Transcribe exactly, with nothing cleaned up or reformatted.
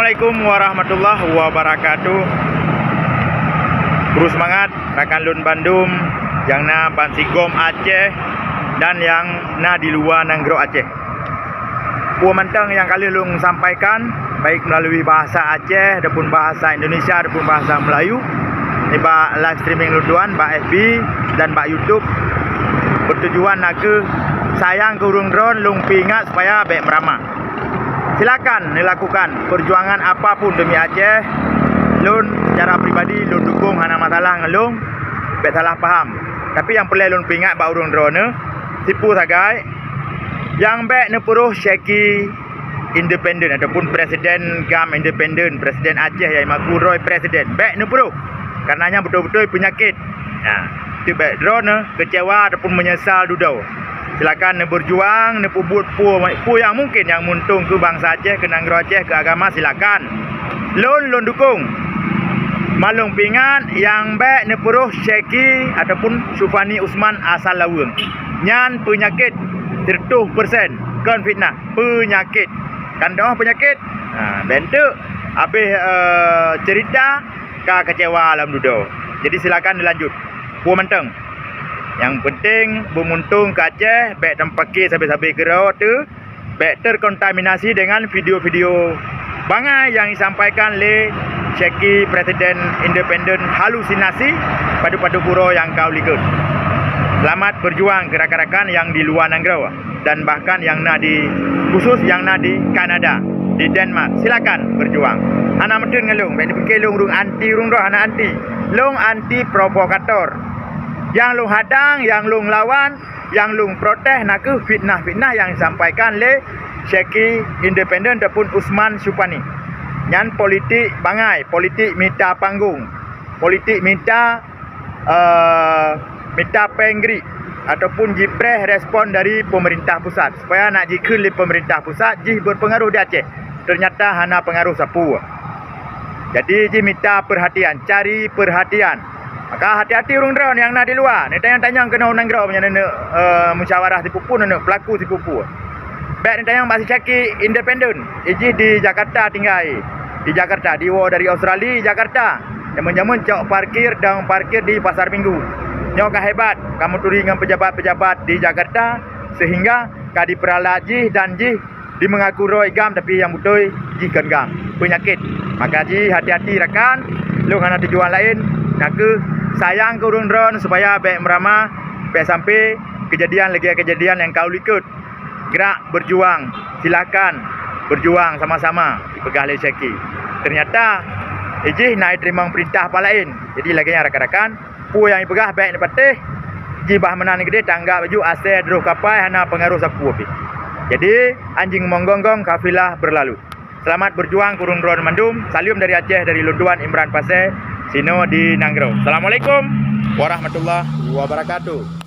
Assalamualaikum warahmatullahi wabarakatuh. Kru seumangat rakan lôn bandum nyang na bansigom Aceh dan nyang na di luwa nanggroe Aceh. Peue mantong nyang ka lheueh lôn sampaikan, baik meulalu bahasa Aceh ataupun bahasa Indonesia ataupun bahasa Melayu, nibak live streaming lôn tuan bak F B dan bak YouTube, beutujuan nakeuh sayang keu ureuëng droe lôn peuingat supaya bék meuramah. Silakan dilakukan perjuangan apapun demi Aceh. Lôn secara pribadi lôn dukung, hana masalah ngon lôn, bék salah paham. Tapi nyang peureulée lôn peuingat bak ureuëng droe, sipu sagai, nyang bék neupeurôh Syeki independen ataupun presiden gam independen, presiden Aceh nyang maku droe presiden, bék neupeurôh. Karena nyan beutôi-beutôi peunyakét. Nah, teuh bék droe kecewa ataupun menyesal dudoe. Silakan neubeurjuang, neupeubuet peue, peue nyang mungkin nyang meuuntông keu bansa Aceh, keu nanggroe Aceh, keu agama, silakan. Lôn, lôn dukung. Malum peuingat, nyang bék neupeurôh Syeki ataupun Syufani Usman asal Laweueng. Nyan peunyakét seratus persen, kon fitnah, peunyakét. Kan doh peunyakét? Ha, bentuk habéh, eh, cerita ka kecewa lam dudoe. Jadi silakan dilanjut. Peue mantong. Nyang penting beumuntông keu Aceh, bék tampaki sabe-sabe keudroe teuh, bék terkontaminasi dengan video-video bangai nyang disampaikan lé Syeki presiden independen, halusinasi, padub-padub uroe nyang ka u likot. Selamat berjuang keu rakan-rakan nyang di luwa nanggroe dan bahkan nyang na di, khusus nyang na di Kanada, di Denmark. Silakan berjuang. Hana meuteun ngon lôn, bék neupike lôn ureuëng anti ureuëng droe, hana anti. Lôn anti provokator. Nyang lôn hadang, nyang lôn lawan, nyang lôn protes nakeuh fitnah-fitnah nyang disampaikan lé Syeki independen ataupun Usman Syufani. Nyan politik bangai, politik mita panggung, politik mita, eh, mita péng grik ataupun jipreh respon dari pemerintah pusat supaya nak jikheun lé pemerintah pusat jih berpengaruh di Aceh. Ternyata hana pengaruh sapeue. Jadi jih mita perhatian, cari perhatian. Maka hati-hati ureuëng droe nyang na di luwa, neutanyong-tanyong keunoe u nanggroe meunyoe neuneuk, eh, musyawarah sipupu, neuneuk peulaku sipupu. Bék neutanyong bak si Syeki independen, ijih di Jakarta tinggai. Di Jakarta, diwoe dari Australia, Jakarta. Jameun-jameun cok parkir dan parkir di Pasar Minggu. Nyoe ka hebat, ka meuturi ngon pejabat-pejabat di Jakarta, sehingga ka diperalat jih dan jih di meungaku droe gam, tapi nyang beutôi jih kon gam, peunyakét. Maka jih hati-hati rakan, lôn hana tujuan laén, nakeuh sayang keu ureuëng droe supaya bék meuramah, bék sampai keujadian lagée keujadian nyang ka u likot. Gerak berjuang, silakan berjuang sama-sama, dipeugah lé Syeki. Ternyata ijih na jiteurimong peurintah pat laén. Jadi lagée nyan rakan-rakan, peue nyang jipeugah bék neupatéh, jibah meunan keudeh tanggap laju asai droe kapai hana peungaroh sapeue pih. Jadi anjing meugonggong kafilah berlalu. Selamat berjuang keu ureuëng droe mandum. Saleuem dari Aceh, dari lôn tuan Imran Pasé, sinoe di nanggroe. Assalamualaikum warahmatullahi wabarakatuh.